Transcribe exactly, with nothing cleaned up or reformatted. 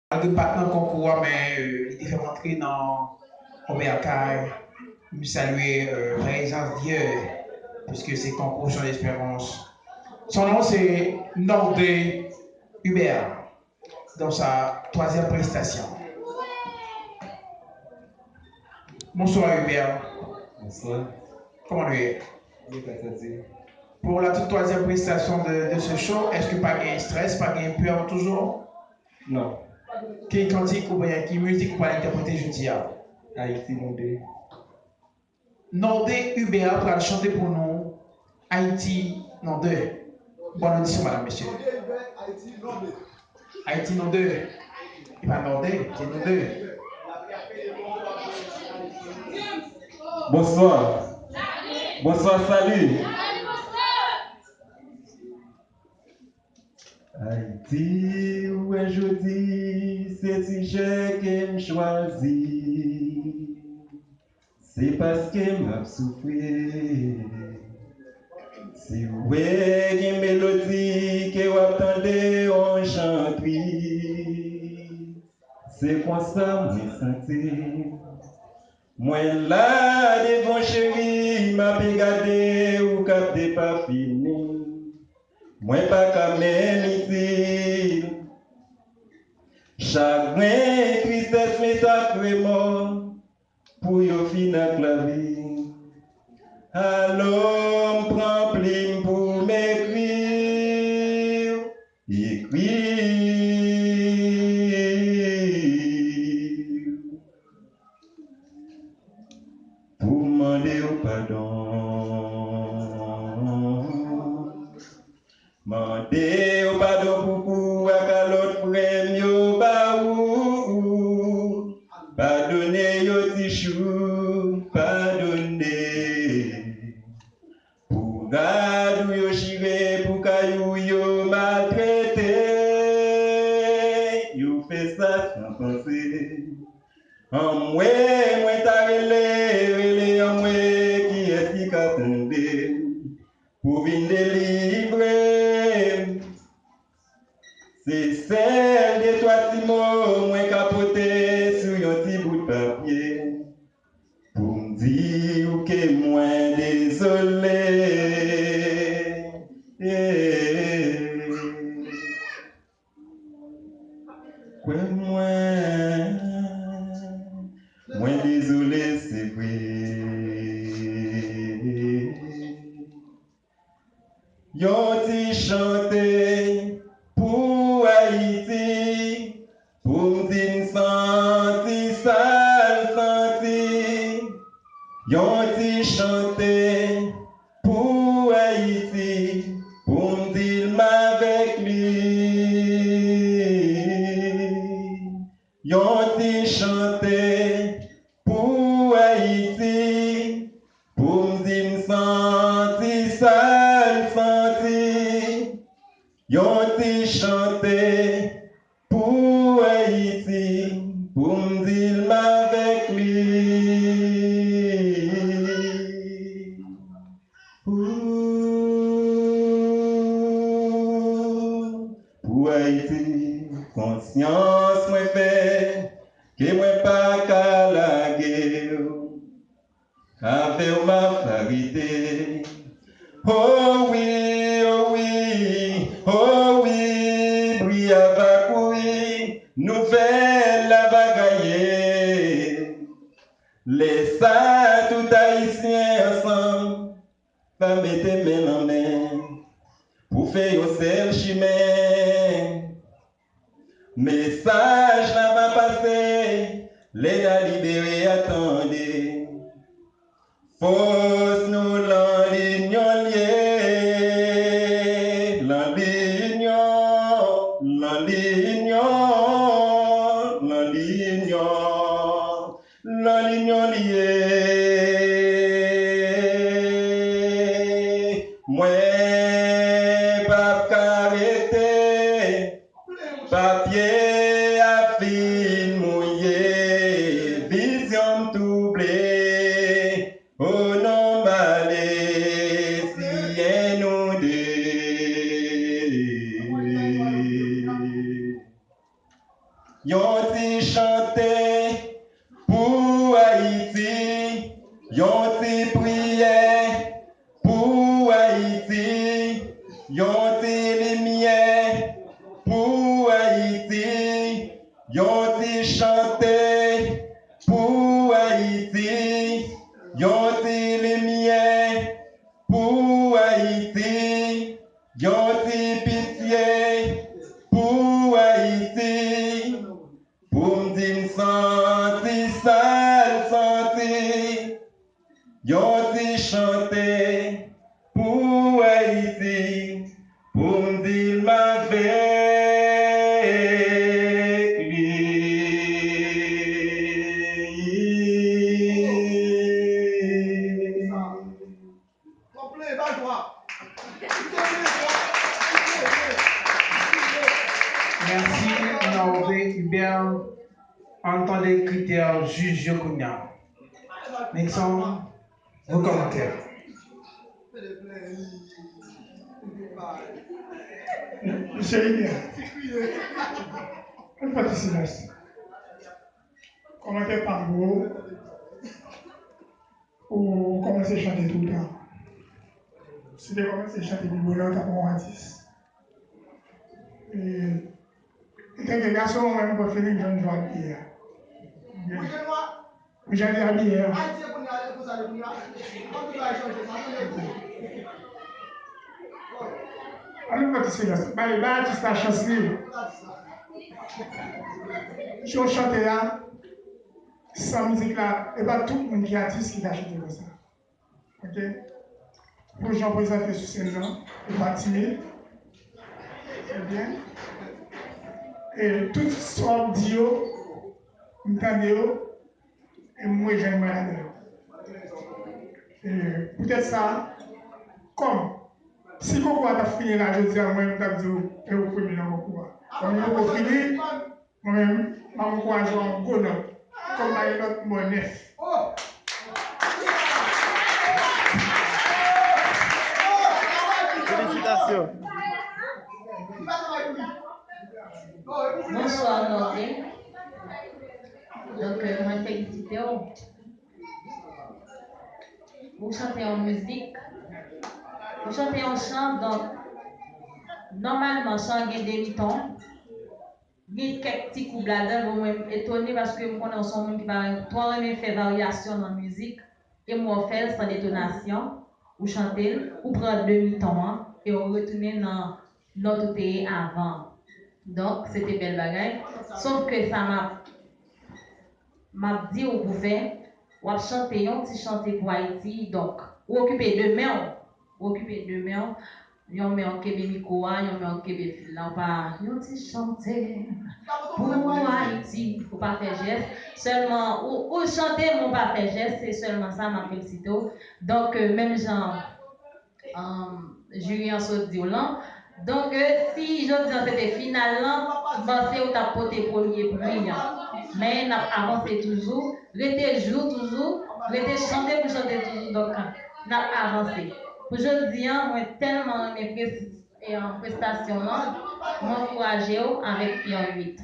Malgre m pa t nan konkou a, men, euh, li te fè m antre nan yon bèl kay. M salye, euh, Frè Xavier, piske se konkou Son Esperans. Son non se Nordé Hubert. Donk sa, twazyèm prestasyon. Bonswa, Hubert. Bonswa. Kòman nou ye? Byen, pa santi. Pou la tout twazyèm prestasyon de, de ce show, èske pa gen strès, pa gen pè toujou? Non. Ki kantik oubyen ki mizik ou pral entèprete jodi a? Ayiti nou de. Nordé Hubert pral chante pou nou Ayiti nou de. Bòn odisyon, madam, mesye. Ayiti nou de. E pa Nordé, se nou de. Bonswa. Bonswa, sali. Ayiti, ou wè jodi, se sijè ke m chwazi. Se paske m ap soufri. Si w wè gen melodi ke w ap tande yon jan tris, se konsa mwen santi. Mwen la devan cheri, m ape gade ou k ap depafini. Mwen pa ka menm itil. Chagren, tristès, mizè ak remò, pou yo fin ak lavi. Alò m pran plim pou m ekri, ekri. Pou mande w padon. Mande w padon pou kou ak kalòt frè m yo ba ou. Padone yo, Tichou, padone. Pou rad ou yo chire, pou kay ou yo maltrete, yo fè sa san panse. Anmwe, mwen ta rele, rele anmwe, kiyès ki ka tande m pou vin delivre m? Se sèl de twa ti mo mwen ka pote sou yon ti bout papye. Pou m di w ke mwen dezole. Kwè mwen, mwen dezole, se vre. Yon ti chante pou Ayiti, pou m di m santi sa l santi. Yon ti chante pou Ayiti, pou m di l m avèk li. Yon ti chante pou Ayiti, pou m di m santi sa l santi. Yon ti chante pou Ayiti, pou m di l m avèk li. Ooh, pou Ayiti, konsyans mwen fè ke mwen pa ka lage w. Avè w m ap arete. O wi, o wi, o wi, bri a va kouri, nouvèl la va gaye. Lè sa tout Ayisyen ansanm va mete men nan men pou fè yon sèl chimen. Mesaj la va pase, lè n a libere a tande. Fòs nou lan linyon l ye, lan linyon, lan linyon, lan linyon. Lan linyon li ye. Mwen p ap ka rete. Papye a fin mouye. Vizyon m twouble. O non m ale. Siyen nou de. Yon ti chante pou Ayiti, yon ti priyè pou Ayiti, yon ti limyè pou Ayiti, yon ti chante pou Ayiti, yon ti limyè pou Ayiti, yon ti pitye pou Ayiti, pou m di m santi sa l santi, yon ti chante pou Ayiti, pou m di m avèk li. Mèsi, Honoré Hubert. Ann tande kritè jij yo kounye a. Nixon, vos commentaires. Mesye Hubert, ann fè ti silans. Kòmantè pa m gwo. Ou kòmanse chante toutan. Si w te kòmanse chante pi bonè, w t ap yon atis. E, m te gen gason, mwen menm, mwen fini jwenn jan l abiye a. Ou jan li abiye a. Ann nou fè ti silans. Bay, bay atis la chans li. Jan w chante a, san mizik la, e pa tout moun ki atis ki ka chante konsa. Ok? Pou jan w prezante sou sèn nan, ou pa timid. Ebyen, e tout sa w ap di yo, m tande yo, e m wè jan mwen ladan yo. E poutèt sa, kòm si konkou a t ap fini la jodi a, mwen, m t ap di w, e ou premye nan konkou a. Kòm li poko fini, mwen menm, m ap ankouraje w a yon gwo nòt. Kòm pa gen nòt, m ba w nèf. Felisitasyon. Bonswa, Honoré. Donk, euh, mwen felisite w. Ou chante yon mizik, ou chante yon chan, donk, nòmalman, chan gen demi ton. Gen kèk ti koub ladan l, bon, mwen etone paske m konnen w se yon moun ki pa twò renmen fè varyasyon nan mizik, e m wè w fè l san detonasyon, ou chante l, ou pran demi ton an, e w retounen nan nòt ou te ye avan an. Donk, se te bèl bagay. Sof ke sa m ap, m ap di w pou fè, w ap chante yon ti chante pou Ayiti, donk, ou okipe de men w, ou okipe de men w, yon men w kenbe mikwo a, yon men w kenbe fil la, ou pa, yon ti chante pou Ayiti, ou pa fè jès, sèlman, ou, ou chante, men ou pa fè jès, se sèlman sa, m ap felisite w. Donk, euh, menm jan, euh, jiri an sot di w lan, donk, euh, si jodi an se te final lan, m panse ou t ap pote premye pri an. Men n ap avanse toujou, rete jou toujou, rete chante pou chante toujou, donk, n ap avanse. Pou jodi an, mwen tèlman renmen pres-, e, an prestasyon an, mwen ankouraje w avèk yon uit.